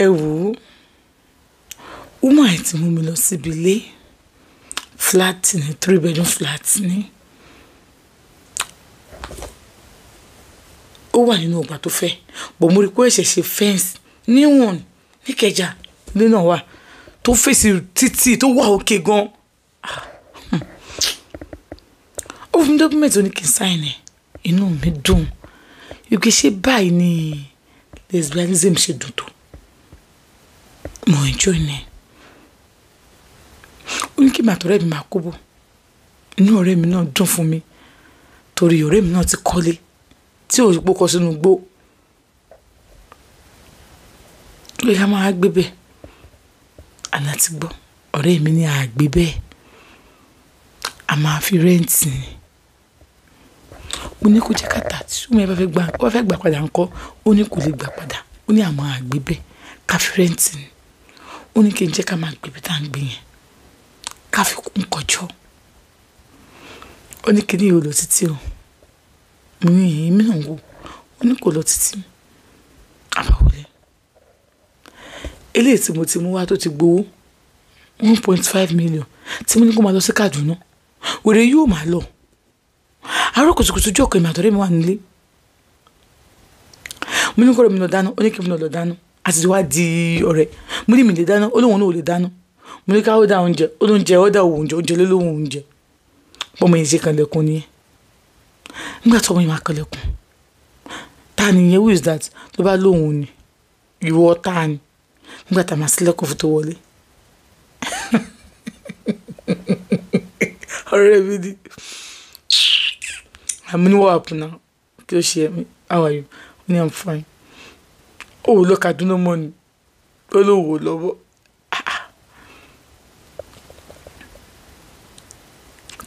Ẹ wò ó, woman yìí ti mú mi lọ síbi ilé, flat ní, 3 bedroom flat ní. Ó wà nínú ọgbà tó fẹ̀, but mo rí pé ó ṣẹ̀ṣẹ̀ ṣe fence new one ní Ìkẹjà. Ilé náà wà tó fèsì títì tó wà òkè gan. Ó fún mi document, ó ní kí n sign ẹ̀. Inú mi dùn. Wípé ṣé báyìí ni lesbianism ṣe dùn tó? Mo enjoy ẹ̀. Ó ní kí èmi àti ọ̀rẹ́ mi máa kó bọ̀. Inú ọ̀rẹ́ mi náà dùn fún mi torí ọ̀rẹ́ mi náà ti kọ́lé tí ò gbó kọ sínú igbó. Ó yá, máa gbé bẹ́ẹ̀. Àná ti gbọ́. Ọ̀rẹ́ mi ní a gbé bẹ́ẹ̀. A máa fi rent ni. Mo ní kó jẹ́ ká tà tí ọmọ yẹn bá fẹ́ gbà, ó bá fẹ́ gbà padà ńkọ́? Ó ní kò lè gbà padà. Ó ní a máa gbé bẹ́ẹ̀, ká fi rent ni. Ó ní kí n jẹ́ ká máa gbé ibi tí à ń gbé yẹn. Ká fi kún kọjọ́. Ó ní kí ni yóò lọ títí o. Mo ní èmi náà wò. Ó ní kò lọ títí. A bá wọlé. Eléyìí tí mo ti mú wá tó ti gbowó 1.5 million tí mo ní kó máa lọ sí Kaduna. Wèrè yóò máa lọ. Àárọ̀ kùtùkùtù ọjọ́ kan, èmi àti ọ̀rẹ́ mi wà nílé. Mo ní kó ọ̀rẹ́ mi lọ dáná, ó ní kí èmi náà lọ dáná. A ti wá di ọ̀rẹ́. Mo ní mi lè dáná, ó lóun náà ò lè dáná. Mo ní ká order oúnjẹ, ó lóúnjẹ, order oúnjẹ, oúnjẹ ló lóun oúnjẹ. Bọ́mọ yẹn ṣe kanlẹ̀kùn nìyẹn. Nígbà tí ọmọ yẹn máa kanlẹ̀kùn, ta ni ìyẹn? Who is that? Ló bá lóun ni. Ìwọ ta ni? Nígbà tá a máa ṣílẹ̀kùn fún tó wọlé, ọ̀rẹ́ mi ni. Àmọ́ ní, "What happen now? Kí ló ṣe ẹ́? How are you?" Ó ní, "I'm fine." Ó ò lọ Kaduna mọ́ ni. Ó lóun ò lọ mọ́.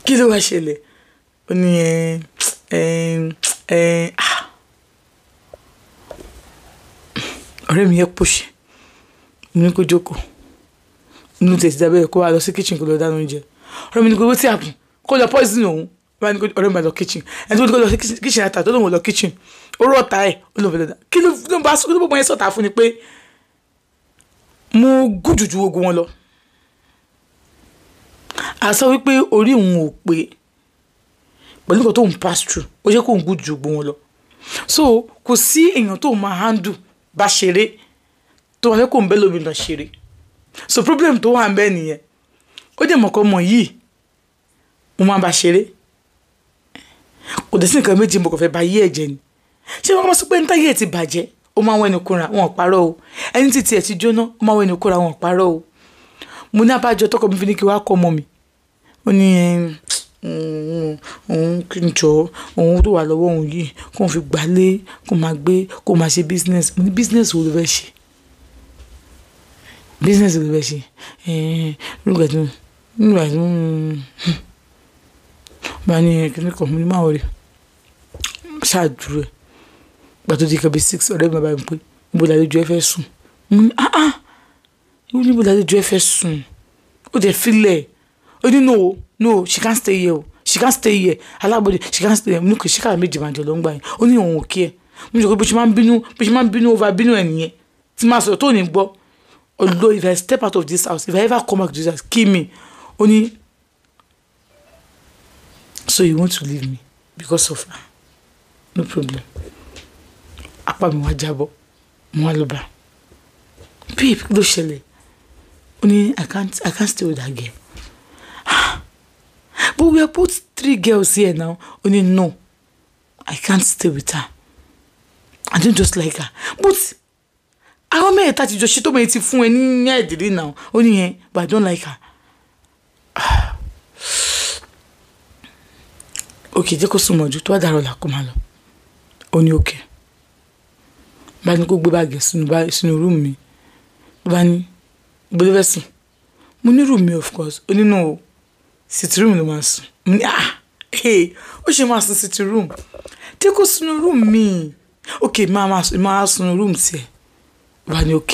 Kí ló wá ṣẹlẹ̀? Ó ní ẹ ẹ ẹ ah. Ọ̀rẹ́ mi yẹn pòṣe. Mo ní kó jókòó. Mo ní tètè dábẹ́ kó wá lọ sí kitchen, kó lọ dáná oúnjẹ. Ọ̀rẹ́ mi ní kó, "Wetin happen?" Kó lọ poison òun. Bá ní kó ọ̀rẹ́ mi bá lọ kitchen. Ẹni tó ní kó lọ sí kitchen ata tó lóun ò lọ kitchen. Ó rọ̀ ọ̀tá ẹ̀, ó lóun fẹ́ lọ dá. Kí ló bá kí ló bọ́ yẹn sọ̀tà fún ni pé mo gùn jù gbogbo wọn lọ. A sọ wípé orí òun ò pé pẹ̀lú nǹkan tó ń pass through, ó jẹ́ kó ń gùn ju gbogbo wọn lọ. So kò sí èèyàn tó máa handle bá ṣeré tó wà fẹ́ kó ń bẹ́ lómi lọ ṣeré. So problem tó wà ń bẹ́ nìyẹn. Ó dẹ̀ mọ̀ kọ́ ọmọ yìí, mo máa bá ṣeré. Kò dẹ̀ sí nǹkan méjì, mo kàn fẹ́ ba yé ẹ̀jẹ̀ ni. Ṣé wọ́n máa sọ pé níta yé ẹ̀ ti bàjẹ́, ó máa ń wẹ́nu kúnra, wọn ò parọ́ o. Ẹni tí tiẹ̀ ti jóná, ó máa ń wẹ́nu kúnra, wọn ò parọ́ o. Mo ní abájọ tọkọ mi fi ní kí wàá kọ́ ọmọ mi. Ó ní òun kí n jọ òun tó wà lọ́wọ́ òun yìí, kó fi gbálé, kó máa gbé, kó máa ṣe business. Mo ní, "Business wo ló fẹ́ ṣe? Business wo ló fẹ́ ṣe?" Nígbà tí bá ní kíní kan, mo ní má worry, ṣáà dúró ẹ̀. Ìgbà tó di nǹkan bí 6, ọ̀rẹ́ mi bá mi pé, "Níbo làlejò ẹ fẹ́ sùn?" Mo ní, "Ah ah, níbo làlejò ẹ fẹ́ sùn?" Ó dẹ̀ filẹ̀. Ó ní, "No, no, she can't stay here o, she can't stay here, alábọ̀dé, she can't stay here." Mo ní kò ṣe káà méjì máa jọ lọ ń gbà yẹn. Ó ní òun ò kí ẹ. Mo ní sọ pé bó ṣe máa ń bínú, bó ṣe máa ń bínú over bínú ẹ̀ nìyẹn tí máa sọ̀rọ̀ tó ní gbọ́. Although if I step out of this house, if I ever come back to this house, kill me. Ó ní, "So you want to leave me because of her? No problem." Apá mi wá jábọ́. Mo wá lọ bá, "Babe, kí ló ṣẹlẹ̀?" Ó ní, I can't stay with that girl." "But we are both three girls here now." Ó ní, "No, I can't stay with her. I don't just like her." "But àwọn mẹ́ẹ̀ta ti jọ ṣe tó mọ̀ ti fún ẹ ní ẹ̀dìrí náà." Ó ní yẹn, "But I don't like her." Ok, jẹ́ kó sùn mọ́jú, tó bá dàrọ̀ là kó máa lọ. Ó ní ok. Bá ní kó gbé báàgì sínú room mi. Bá ní, "Ibo ló fẹ́ sùn?" Mo ní, "Room mi, of course." Ó ní, "No, sitting room ló máa sùn." Mo ní, "Ah hey, ó ṣe máa sùn sitting room? Jẹ́ kó sùn room mi." Ok, máa sùn room tiẹ̀. Bá ní ok.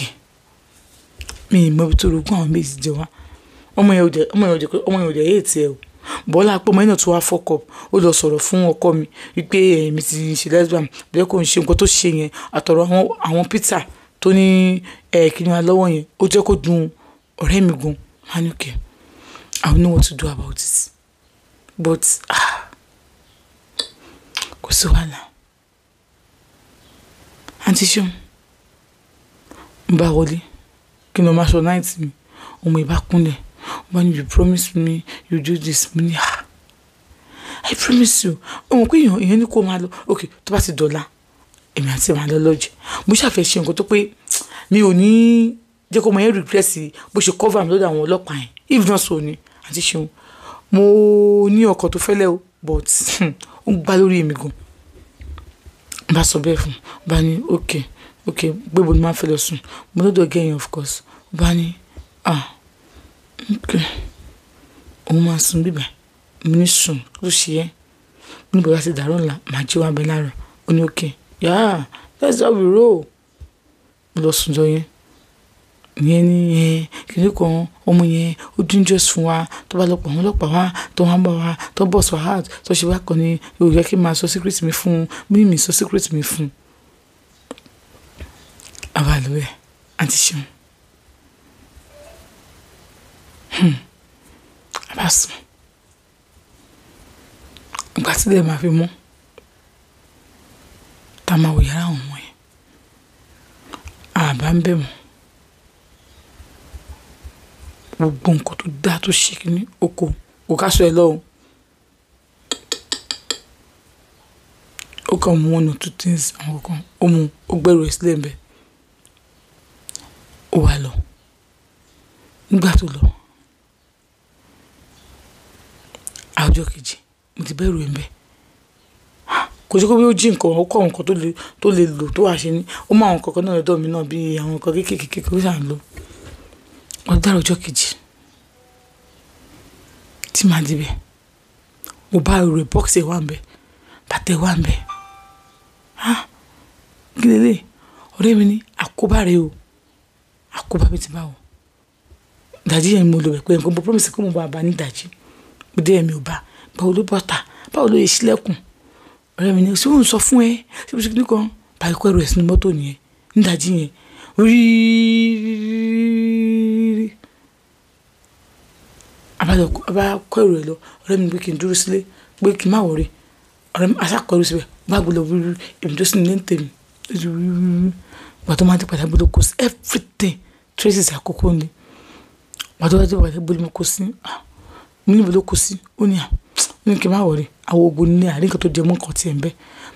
Mi ì mọ ibi tó rogún àwọn méjì jẹ wá. Ọmọ yẹn ò dẹ̀ hate ẹ o. Bọ́lá pé ọmọ yẹn náà tún wá fuck up. Ó lọ sọ̀rọ̀ fún ọkọ mi wípé èmi ti ṣe lesbian, bẹ́ẹ̀ kò ń ṣe nǹkan tó ṣe yẹn àtọ̀rọ̀ àwọn Peter tó ní ẹ̀ kí ni wà lọ́wọ́ yẹn, ó jẹ́ kó dùn ọ̀rẹ́ mi gan. Má ní okay, I don't know what to do about it, but kò sí wàhálà. Àǹtí Ṣeun, n bá wọlé kí n lọ máa sọ náìtì mi, ọmọ ìbá kúnlẹ̀, ó bá ní you promise me you do this. Mo ní I promise you. Ọmọ pé èèyàn ní kó máa lọ, ok tó bá ti dọ̀la èmi àti màá lọ lọ́jẹ̀. Mo ṣàfẹ́ ṣe nǹkan tó pé mi ò ní jẹ́ kó mọ yẹn regret bó ṣe cover mi lọ́dọ̀ àwọn ọlọ́pàá yẹn. If not so ni, àǹtí Ṣeun, mo ní ọkọ̀ tó fẹ́lẹ́ o, but ó ń gbá lórí èmi gan. N bá sọ bẹ́ẹ̀ fún un, bá ní okay okay, gbé bo ni máa fẹ́ lọ sùn. Mo lọ́dọ̀ gẹ̀yìn of course. Bá ní okay, òun máa sùn bíbẹ̀. Mo ní sùn, ló ṣe é. Mo ní bọ̀dá ti dàrú ńlá, màá jí wá bẹ láàárọ̀. Ó ní okay, yeah, that's how we roll. Mo lọ sùn jọ yẹn. Ìyẹn ní ẹ kìnní kan ọmọ yẹn ó dangerous fún wa, tó bá lọ pọ̀ àwọn ọlọ́pàá wá, tó wá ń bá wa, tó bọ̀ sọ hard, tó ṣe wá kan ní yóò yẹ kí n máa sọ secret mi fún un. Mo ní mi sọ secret mi fún un. Àwa lọ bẹ́ẹ̀, àǹtí Ṣeun. A bá sùn. Ìgbà tí ilẹ̀ máa fi mọ́, tá a máa wò yàrá àwọn ọmọ yẹn, a bá ń bẹ̀ mọ́. Gbogbo nǹkan tó dá tó ṣe kíní oko kò káṣọ ẹ lọ́hùn. Ó kàn mú one or two things àwọn kankan, ó mú, ó gbẹ́rù ẹ̀ sílẹ̀ ńbẹ̀. Ó wá lọ. Nígbà tó lọ, àwùjọ kejì, mo ti bẹ̀rù ẹ̀ ńbẹ̀. Kò ṣe pé bí ó jí nǹkan, ó kọ́ àwọn nǹkan tó lè lò tó wà ṣe ní. Ó mú àwọn nǹkan kan náà lọ́dọ̀ mi náà bí àwọn nǹkan kéékèèké kó ṣà ń lò. Wọ́n dára ọjọ́ kejì tí màá dé bẹ̀. Mo bá ẹrù rẹ̀, bọ́ọ̀sì ẹ̀ wà ńbẹ̀, bàtà ẹ̀ wà ńbẹ̀. Kí lélẹ̀? Ọ̀rẹ́ mi ní àkóbá rẹ o. Àkóbá mi ti bá o. Ìdajì yẹn mo lò wẹ̀ pé nǹkan mo promise pé mo bá a ní ìdajì. Mo dé ẹ̀mí ò bá. Báwo ló bọ́ta? Báwo ló yẹ sílẹ̀kùn? Ọ̀rẹ́ mi ní ṣé òun sọ fún ẹ? Ṣé mo ṣe kíní kan? Báyìí kó ẹrù ẹ̀ sínú mọ́tò nìyẹn. Ní ìdajì yẹn. Rírírírí. A bá kó ẹrù ẹ lọ. Ọ̀rẹ́ mi ní pé kí n dúró sílé, pé kí n má worry. Ọ̀rẹ́ mi aṣá kó ẹrù síbẹ̀. Bá gbé lọ wíwí, èmi tó sì ní ń tèmi. Ìgbà tó máa dé padà gbọ́dọ̀ kó sí everything traces àkókò ni. Ìgbà tó máa dé padà gbọ́dọ̀ kó sí, mo ní ibo ló kó sí. Ó ní ó ní kí n má worry. Àwọn ogun ní àárín nǹkan tó jẹ mọ́ nǹkan tí ẹ̀ ń bẹ́.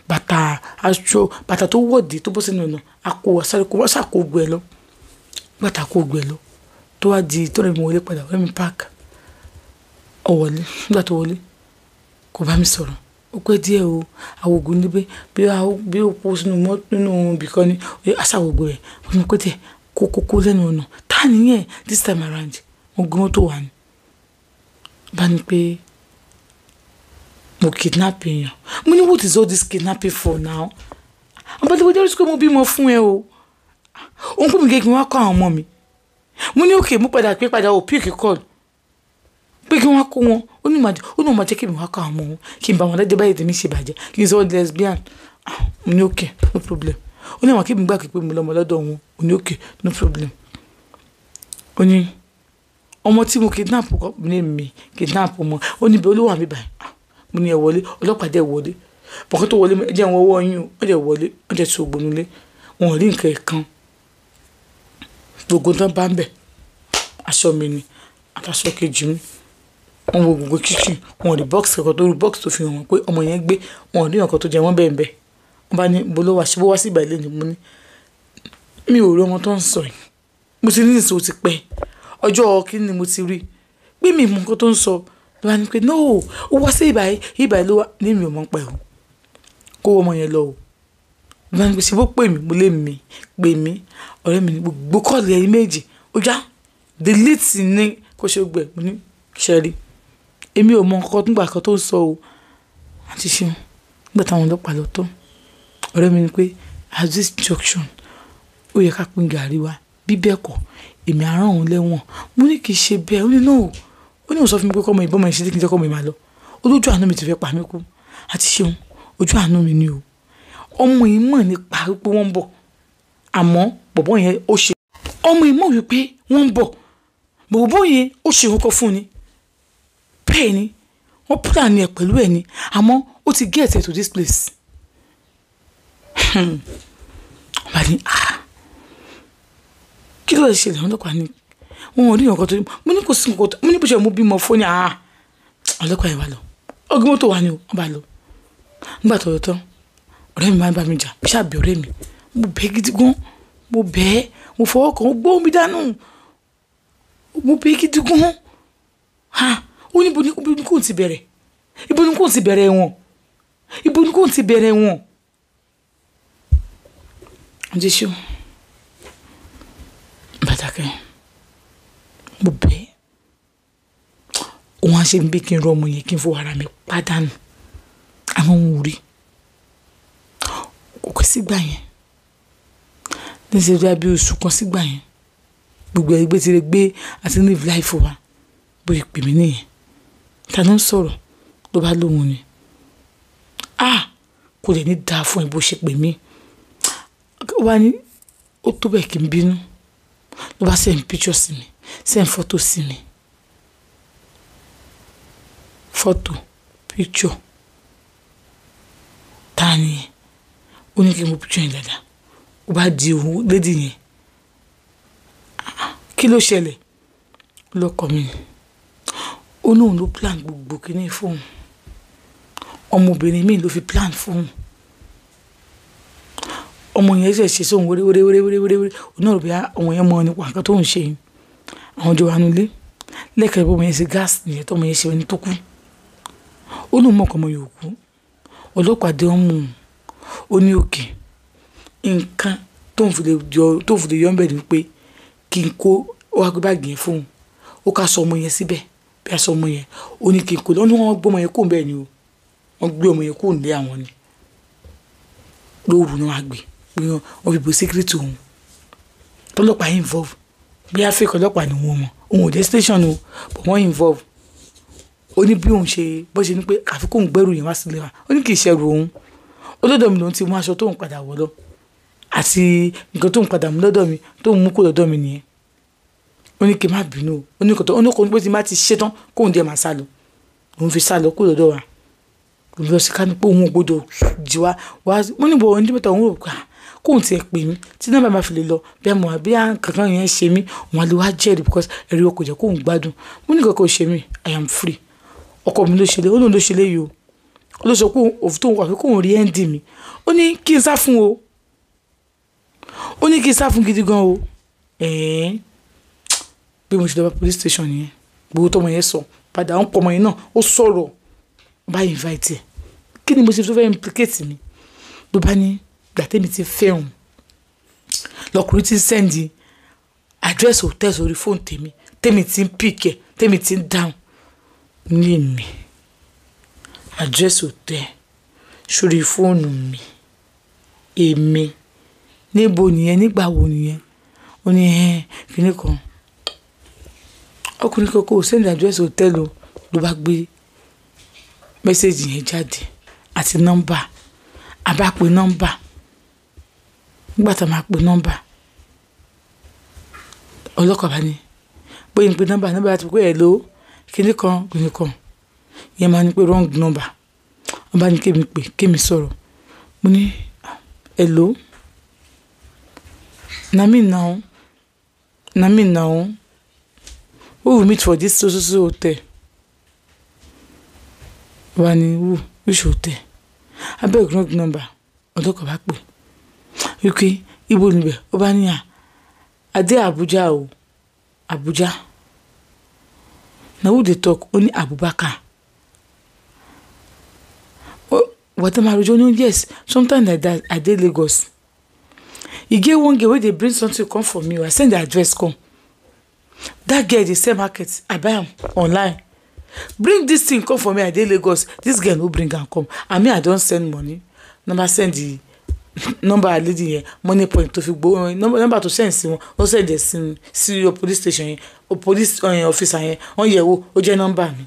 Bàtà aṣọ, bàtà tó wọ̀dì tó bọ́ sínú ọ̀nà, a kó wa sáré kó wá sá kó gbẹ lọ. Bàtà kó gbẹ lọ. Tó wá di tó rẹ̀ mi wọlé padà, ọ̀rẹ́ mi park. Ó wọlé. Nígbà tó wọlé, kò bá mi sọ̀rọ̀. Ó pẹ́ díẹ̀ o. Àwọn ogun níbẹ̀ bí ó kó sínú mọ́ nínú ibìkan ni. A sá gbogbo rẹ̀. Mo ní pé díẹ̀ kó kó lẹ́nu ọ̀nà. Tá ni yẹn this time around? Mo gbé mọ́tò wá ni. Bá ní pé mo kidnap èèyàn. Mo ní what is all this kidnapping for now? Àbálẹ̀wò jẹ́ pé mo bímọ fún ẹ o. Òun pè mí kí n wá kọ́ àwọn ọmọ mi. Mo ní okay, mo padà pé padà ò pick call. Pé kí wọ́n kó wọn. Ó ní òun máa jẹ́ kí èmi wá kọ́ àwọn ọmọ wọn. Kí n bá wọn lẹ́jọ́ báyìí tèmi ṣe bàjẹ́. Kí n sọ wọ́n di lesbian. Mo ní okay, no problem. Ó ní àwọn kí mi gbà pé mo lọ́mọ lọ́dọ̀ wọn. Mo ní okay, no problem. Ó ní ọmọ tí mo kidnap kọ́, mo ní èmi kidnap ọmọ. Ó ní ibi olówó àmì báyìí. Mo ní ẹ wọlé, ọlọ́pàá dẹ̀ wọlé. Bọ̀kọ́ tó wọlé, ẹ jẹ́ wọn wọ́ yín o. Wọ́n dẹ̀ wọlé, wọ́n dẹ̀ tu ògbónú lé. Wọn ò rí nǹkan ẹ̀ kan. Gbogbo tán bá ń bẹ̀. Aṣọ mi ni, àtàṣọ kejì mi. Wọ́n wo gbogbo kitchen, wọn ò rí box kankan tó rí box tó fi hàn wọ́n pé ọmọ yẹn gbé. Wọn ò rí nǹkan tó jẹ wọ́n bẹ́ẹ̀ bẹ́ẹ̀. Wọ́n bá ní bo ló wá, ṣé bó wá sí ìbàlẹ̀ ni? Mo ní mi ò rí ọmọ tó ń sọ yìí. Mo ti ní ìṣòro ti pẹ́. Ọjọ́ kí ni mo ti rí? Pé mi mọ nǹkan tó ń sọ. Ló bá ní pé no, ó wá sí ìbàlẹ̀, ìbàlẹ̀ ló wá. Ní mi ò mọ̀ pẹ́ o. Kó ọmọ yẹn lọ o. Ló bá ní pé ṣé bó pè mí? Mo lé mi, pè mí. Ọ̀rẹ́ mi ní gbogbo kọ́ọ̀lù ẹ̀yin méjì. Ó já delete ní kó ṣe gbẹ. Mo ní ṣe rí. Èmi ò mọ nǹkan nígbà kan tó ń sọ o. Àǹtí Ṣeun, nígbà táwọn ọlọ́pàá lọ tán. Ọ̀rẹ́ mi ní pé at this junction, ó yẹ ká pín gàárì wa. Bí bẹ́ẹ̀ kọ́, èmi á rán òun lẹ́wọ̀n. Mo ní kì í ṣe bẹ́ẹ̀. Ó ní no. Ó ní òun sọ fún mi pé kọ́ ọmọ ìbọn ọmọ ìṣe tí kì í jẹ́ kọ́ ọmọ ìmá lọ. Olójú àánú mi ti fẹ́ pa mí kú. Àǹtí Ṣeun, ojú àánú mi ni o. Ọmọ yìí mọ̀ nípa wípé wọ́n ń bọ̀. Àmọ́ Bọ̀bọ̀ yẹn ó ṣe ọmọ ìmọ̀ wípé wọ́n ń bọ̀. Bọ̀bọ̀ yẹn ó ṣe nǹkan fún ni, bẹ́ẹ̀ ni wọ́n plan ẹ̀ pẹ̀lú ẹ̀ ni, àmọ́ ó ti get to this place. Wọ́n bá ní kí ló ṣe lẹ́wọ̀n ọlọ́pàá ni wọn ò rí nǹkan tó mo ní kò sí nǹkan tó mo ní bó ṣe mo bímọ fún ni. Ọlọ́pàá yẹn wà lọ, ọgbọ́n mọ́tò wà ní o, wọ́n bá lọ. Nígbà tó tán, ọ̀rẹ́ mi máa ń bá mi jà, bí ṣàbí ọ̀rẹ́ mi, mo bẹ̀ gidi gan, mo bẹ̀, mo fọwọ́ kàn, ó gbóhùn mi dànù, mo bẹ̀ gidi gan. Ó ní ibo ni kò ti bẹ̀rẹ̀, ibo ni kò ti bẹ̀rẹ̀ wọn, ibo ni kò ti bẹ̀rẹ̀ wọn. Jésù bàtàkẹ́, mo bẹ̀, òun á ṣe bí kí n rọ ọmọ yẹn kí n fọwọ́ ara mi pàdánù, àwọn ohun ò rí kò kọ́ sígbà yẹn. Níṣẹ́ bí oṣù kan sígbà yẹn, gbogbo ẹgbẹ́ ti lè gbé àti live life wa, bóyá pè mí nìyẹn. Ta ló ń sọ̀rọ̀? Ló bá lóhùn ni. Kò lè ní dáa fún ẹ bó ṣe pè mí. Ó bá ní ó tó bẹ́ẹ̀ kí n bínú. Ló bá send picture sí mi, send photo sí mi. Photo, picture. Ta ni ẹ? Ó ní kí n wo picture yẹn dáadáa. Ó bá di òun lady yẹn. Kí ló ṣẹlẹ̀? Lọ́kọ mi ni. Ó ní òun ló plan gbogbo kíní fún òun. Ọmọbìnrin mi ló fi plan fún òun. Ọmọ yẹn ṣẹ̀ ṣe sóhun wéré wéré wéré wéré wéré. Òun náà rò bí ọmọ yẹn mọ nípa nǹkan tó ń ṣe yìí. Àwọn jọ wà nínú ilé. Lẹ́ẹ̀kan bí ọmọ yẹn ṣe gas nìyẹn tó ọmọ yẹn ṣe ẹni tó kú. Ó ní òun mọ̀ pé ọmọ yẹn ò kú. Ọlọ́pàá dé wọ́n mú un. Ó ní òkè. Nǹkan tó ń fi lè yọ, tó ń fi lè yọ ńbẹ̀ ni pé kí n kó, ó wá gbé báàgì yẹn fún òun. Ó ká aṣọ ọmọ yẹn síbẹ̀. Bí aṣọ ọmọ yẹn, ó ní kí n kó lọ. Ó ní wọ́n gbé ọmọ yẹn kúrò ńbẹ̀ ni o. Wọ́n gbé ọmọ yẹn kúrò nílé àwọn ni. Lóru ni wọ́n á gbé. Pé wọ́n fi bo secret òun. Tọ́lọ́pàá involve. Bí a fake ọlọ́pàá ni wọ́n mọ̀. Òun ò dé station o, but wọ́n involve. Ó ní bí òun ṣe, bó ṣe ní pé àfi kóun gbẹ́rù yẹn wá sílé wa. Ó ní kì í ṣe ẹrù òun. Ó lọ́dọ̀ mi lòun ti mú aṣọ tóun padà wọ̀ lọ. Àti nǹkan tóun padà mú lọ́dọ̀ mi, tóun mú kó lọ́dọ̀ mi nìyẹn. Ó ní kí n má bínú o. Ó ní kò tó, ó ní kò ní pé tí n bá ti ṣe tán kóun dẹ̀ máa sálọ. Òun fi sálọ kúrò lọ́dọ̀ wa. Òun lọ sí Kánò pé òun ò gbọdọ̀ jí wa. Wá, mo ní bọ̀ ọjọ́ mẹ́ta òun rò pé kóun ti ẹ pè mí tí nọ́mbà máa fi lè lọ bí a mọ̀ àbí kankan yẹn ṣe mí, òun á lè wá jẹ́rìí because ẹ̀rí o kò jẹ́ kóun gbádùn. Mo ní nǹkan kan ò ṣe mí, I am free. Ọkọ mi ló ṣe lé, ó lóun ló ṣe léyìí o. Ó ló sọ pé òun tó ń wà pé kóun rí ending mi. Ó ní kí n sá fún o. Ó ní kí n sá fún gidi gan o. Bí mo ṣe lọ bá police station nìyẹn. Gbogbo tọmọ yẹn sọ. Padà ń pọ ọmọ yẹn náà, ó sọ̀rọ̀. Bá invite ẹ. Kí ni mo ṣe tó fẹ́ implicate mi? Ló bá ní ìgbà tèmi ti fẹ́ òun. Lọkùnrin tí ń send address hotel sórí fóònù tèmi. Tèmi tí ń pick ẹ, tèmi tí ń down. Ní èmi. Address hotel sórí fóònù mi. Èmi. Níbo nìyẹn? Nígbà wo nìyẹn? Ó ní kíni kan. Ọkùnrin kan kò send address hotel o. Ló bá gbé message yẹn jáde àti nọ́mbà. A bá pe nọ́mbà. Nígbà tí a máa pe nọ́mbà, ọlọ́kọ̀ bá ní, bóyá ń pe nọ́mbà, nọ́mbà láti pé hello, kíni kan, kíni kan. Ìyẹn máa ní pé wrong number. Wọ́n bá ní kí èmi pè, kí èmi sọ̀rọ̀. Mo ní hello. Na me now. Na me now. Who will meet for this so so so hotel? Wọ́n bá ní who, which hotel? Abeg wrong number. Ọlọ́kọ̀ bá pè. Wípé ibo níbẹ̀? Ó bá ní a dé Abuja o. Abuja. Na who dey talk? Ó ní Abubakar. Wọ́n tẹ́ máa rojọ́ ní yes, sometimes like that I dey Lagos. E get one girl wey dey bring something come for me. I send the address come. That girl dey sell market. I buy am online. Bring this thing come for me. I dey Lagos. This girl no bring am come. And me, I don send money. Number send the number lady yẹn, money point tó fi gbó number tó send sí wọn. Ó send ẹ̀ sí sí police station yẹn, o police officer yẹn. Wọ́n yẹ̀ wò, ó jẹ́ number mi.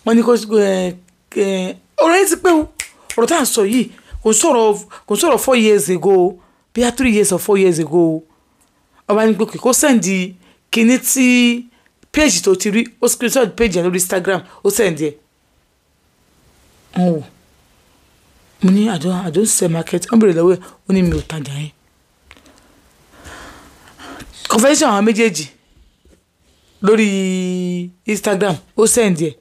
Wọ́n ní kó ọ̀rọ̀ yẹn ti pẹ́ o. Ọ̀rọ̀ tá à ń sọ yìí kò sọ̀rọ̀, kò sọ̀rọ̀ 4 years ago o. Bíi 3 years or 4 years ago. Ọba ní pé kó send kinní tí page tó ti rí. Ó screenshot page yẹn lórí Instagram, ó send ẹ̀. Wọ́n wò, mo ní I don't sell market. Wọ́n bèrè lọ́wọ́ ẹ̀, ó ní mi ò tajà yẹn. Conversation àwọn méjèèjì lórí Instagram, ó send ẹ̀.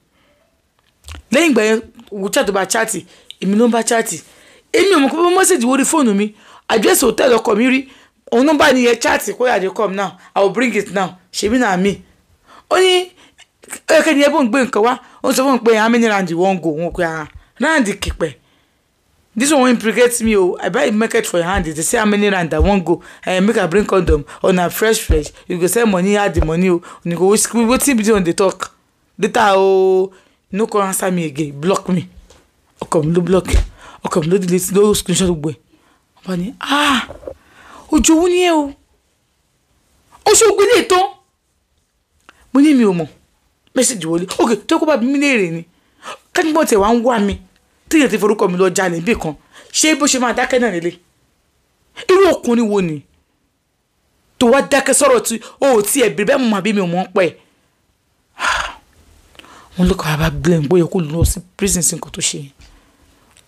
Lẹ́yìn ìgbà yẹn, wò chat tó bá chat, èmi ló ń bá chat. Èmi ò mọ̀ pé message wo rí fóònù mi, address hotel ọkọ mi rí, òun ló ń bá nìyẹn chat. Kó yà dé, "Come now, I will bring it now." Ṣèbí náà mi, ó ní ẹ̀kẹ́ ni ẹ bó ń gbé nǹkan wá. Ó ń sọ fún mi pé, "How many round you wan go?" Wọn pe, "Ah, round kìpẹ̀. This one wan implicate me o. I buy market for your hand. They say how many round I wan go? Make I bring condom or na fresh fresh you go send money, add the money o." You go, "Wetin be this one dey talk?" Later o, no come answer me again, block me. Ọkọ mi ló block, ọkọ mi ló delete, ló screenshot gbogbo ẹ̀. Wọ́n bá ní, "Ah, ojú owó ni ẹ o, ó ṣe ògbé lè tán." Mo ní mi ò mọ̀ message wọlé. Ok, tó kó bá bí mi léèrè ni kẹ́nìbọ̀n tẹ̀ wá ń wá mi, tíyẹn ti forúkọ mi lọ jalè níbì kan, ṣé bó ṣe máa dákẹ́ náà nílé? Irú ọkùnrin wo ni tó wá dákẹ́ sọ̀rọ̀ tí o ò tiẹ̀ bèrè bẹ́ẹ̀ mọ̀ àbí mi ò mọ̀ ń pẹ́? Wọn lọ́kọ̀ bàbá blame bóyá kó lọ sí prison sí nǹkan tó ṣe yẹn.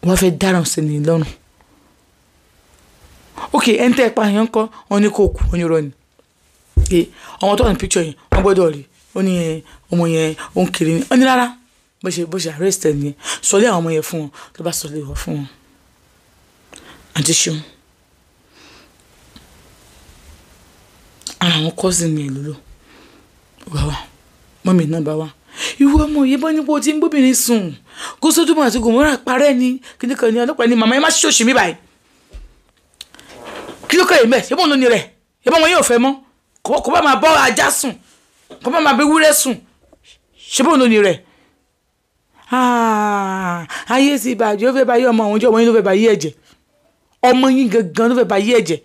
Wọ́n fẹ́ dáràn sí ni lọ́rùn. Ok, ẹni tẹ́ ẹ pa yẹn ń kọ́, wọn ní kó kú, wọn ní irọ́ ni pé ọmọ tó wà ní picture yẹn, wọ́n gbọ́dọ̀ rí. Ó ní yẹn, ọmọ yẹn ó ń kiri ni. Ó ní rárá, bó ṣe arrest ẹ nìyẹn. Sọlé àwọn ọmọ yẹn fún wọn, tó bá sọlé wọn fún wọn. Àǹtí ṣeun, ara àwọn cousin ẹ̀ ló lò wá wá. Mọ́mì náà bá wá, ìwọ ọmọ yìí bọ́ nípa o ti ń bóbìnrin sùn, kó sódùmọ̀ àti gòmórà parẹ́ ni kíní kan ní. Ọlọ́pàá ní, "Màmá, ẹ má ṣòṣì mí báyìí. Kí ló kọ́ yìí mẹ́? Ṣé bóun ló ní rẹ̀? Ṣé bóun yóò fẹ́ mọ́? Kò bá máa bọ́ ajá sùn, kò bá máa bẹ wúrẹ́ sùn, ṣé bóun ló ní rẹ̀?" Ayé ti bàjẹ́. Ó fẹ́ bá yé ọmọ àwọn ojú ọmọ yín, ló fẹ́ bá yé ẹ̀jẹ̀ ọmọ yín gangan, ló fẹ́ bá yé ẹ̀jẹ̀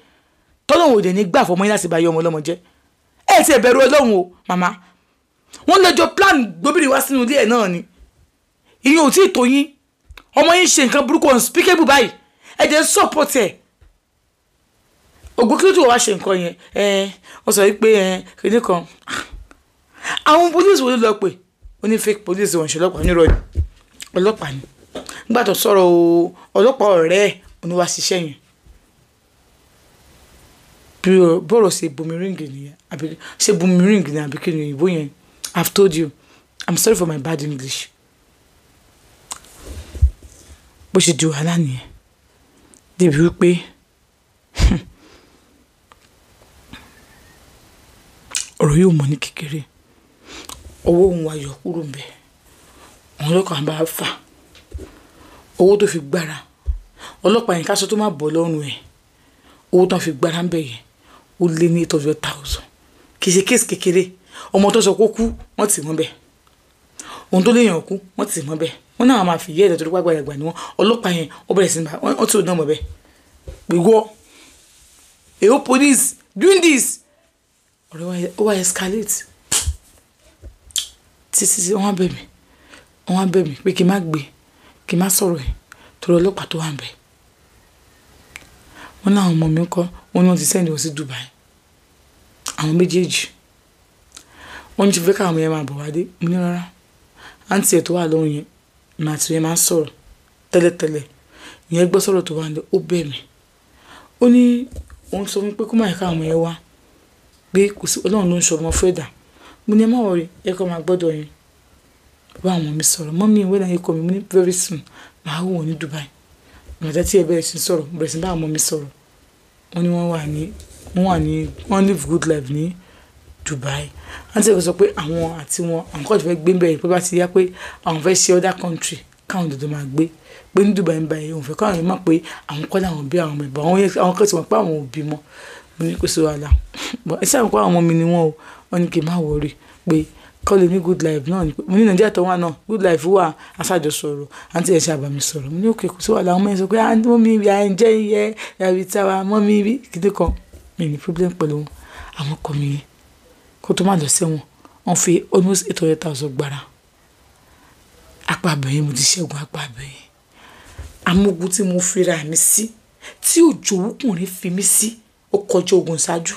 tọ́lọ́hún. Òde ní gbà fọmọ yín láti bá yé ọmọ ọlọ́mọ jẹ́. Ẹ ti bẹ̀rù Ọlọ́run o, màmá. Wọ́n lọ́jọ́ plan gbóbìnrin wá sínú ilé ẹ̀ náà ni. Ìyẹn ò tí ì tó yín. Ọmọ yín ṣe nǹkan burúkú unspeakable báyìí, ẹ jẹ́ ń support ẹ̀. Ògbó kí ló tó wá ṣe nǹkan yẹn? Ẹ wọ́n sọ wípé ẹ kìíní kan, àwọn police wo ló lọ pé ó ní fake police, wọn ṣe ọlọ́pàá, nírọ̀ ni, ọlọ́pàá ni. Nígbà tó sọ̀rọ̀ o, ọlọ́pàá ọ̀rẹ́ ẹ̀ òní wá ṣiṣẹ́ yẹn. Bí bọ́rọ̀ ṣe boomerang nìyẹn, àbí ṣe boomerang ni, àbí kí ni òyìnbó yẹn? I've told you I'm sorry for my bad English. Bó ṣe di wàhálà nìyẹn, débi wípé ọ̀rọ̀ yóò mọ̀ ní kékeré. Owó òun wá yọ kúrò ń bẹ̀. Àwọn ọlọ́pàá bá fà owó tó fi gbára ọlọ́pàá yẹn, káṣọ tó má bọ̀ lọ́rùn ẹ̀. Owó tó fi gbára ń bẹ̀ yẹn, ó lé ní 800,000. Kì í ṣe case kékeré. Ọmọ tó sọ kó kú, wọ́n tì mọ́ bẹ̀. Ohun tó léèyàn kú, wọ́n tì mọ́ bẹ̀. Wọ́n náà máa fi yé ẹ̀dọ̀ tó gbàgbà ni wọ́n. Ọlọ́pàá yẹn, ó bẹ̀rẹ̀ sí ní wọ́n tí ò náà mọ̀ bẹ́ẹ̀. Ìwọ èho police doing this. Ọ̀rọ̀ ó wá escalate títí tí wọ́n bẹ̀ mí, wọ́n bẹ̀ mí pé kí n má gbé, kí n má sọ̀rọ̀ ẹ̀ torí ọlọ́pàá tó wà ń bẹ̀. Wọ́n láwọn ọmọ mi kọ́, wọ́n ní wọ́n ti send wọn sí Dubai, àwọn méjèèjì. Wọ́n ní ti fẹ́ káwọn ọmọ yẹn máa bọ̀ wá dé. Mo ní rárá. Àǹtí ẹ̀ tó wà lóhùn yẹn, màá ti yẹn máa ń sọ̀rọ̀ tẹ́lẹ̀tẹ́lẹ̀. Ìyẹn gbọ́ sọ̀rọ̀ tó wà ní, ó bẹ̀ mí. Ó ní òun sọ fún mi pé kó má yẹ káwọn ọmọ yẹn wá, pé kò sí Ọlọ́run ló ń ṣọmọ fún ẹ̀dá. Mo ní ẹ má worry, ẹ kọ́ máa gbọ́dọ̀ yín bá àwọn mi sọ̀rọ̀. Mummy, when are you coming? Mo ní very soon, màá wò wọ́n ní Dubai. Ìgbà tí ẹ bẹ̀rẹ̀ sí sọ̀rọ̀, bẹ̀rẹ̀ sí bá àwọn ọmọ mi sọ̀rọ̀. Wọ́n ní wọ́n wà ní wọ́n live good life ní Dubai. Àǹtí ẹ̀ sọ pé àwọn àti wọn, àwọn kọ́ ti fẹ́ gbé bẹ́ẹ̀, pé bá ti yá pé àwọn fẹ́ ṣe other country káwọn dòdò máa gbé, pé ní Dubai ń bá yẹn, òun fẹ́ káwọn yẹn mọ̀ pé àwọn kọ́ làwọn bí àwọn ọmọ ìbọn àwọn kọ́ ti mọ̀ pé àwọn ò bímọ. Mo ní kò sí wàhálà, ẹ ṣáà kó àwọn ọmọ mi ni wọ́n o. Wọ́n ní kí n má worry, pé kọ́ lè ní good life náà ni. Mo ní Nàìjíríà tó wà náà, good life wà. Aṣáájọ sọ̀rọ̀, àǹtí ẹ̀ ṣe àbàmì sọ̀rọ̀. Mo ní okay, kò sí wàhálà. Àwọn ọmọ yẹn sọ pé, "Ah, mummy, we are enjoying here, we are with our mummy." Kíndìn kan mi ní problem pẹ̀lú wọn. Àwọn ọkọ mi yẹn, kó tó má lọ sẹ́wọ̀n, wọ́n fi almost 800,000 gbára apá abẹ́yẹn. Mo ti ṣẹ́gun apá abẹ́yẹn. Amógun tí mo fira mi sí Tí òjòwúkùnrin fi mí sí, ó kọjá ogun ṣáájú.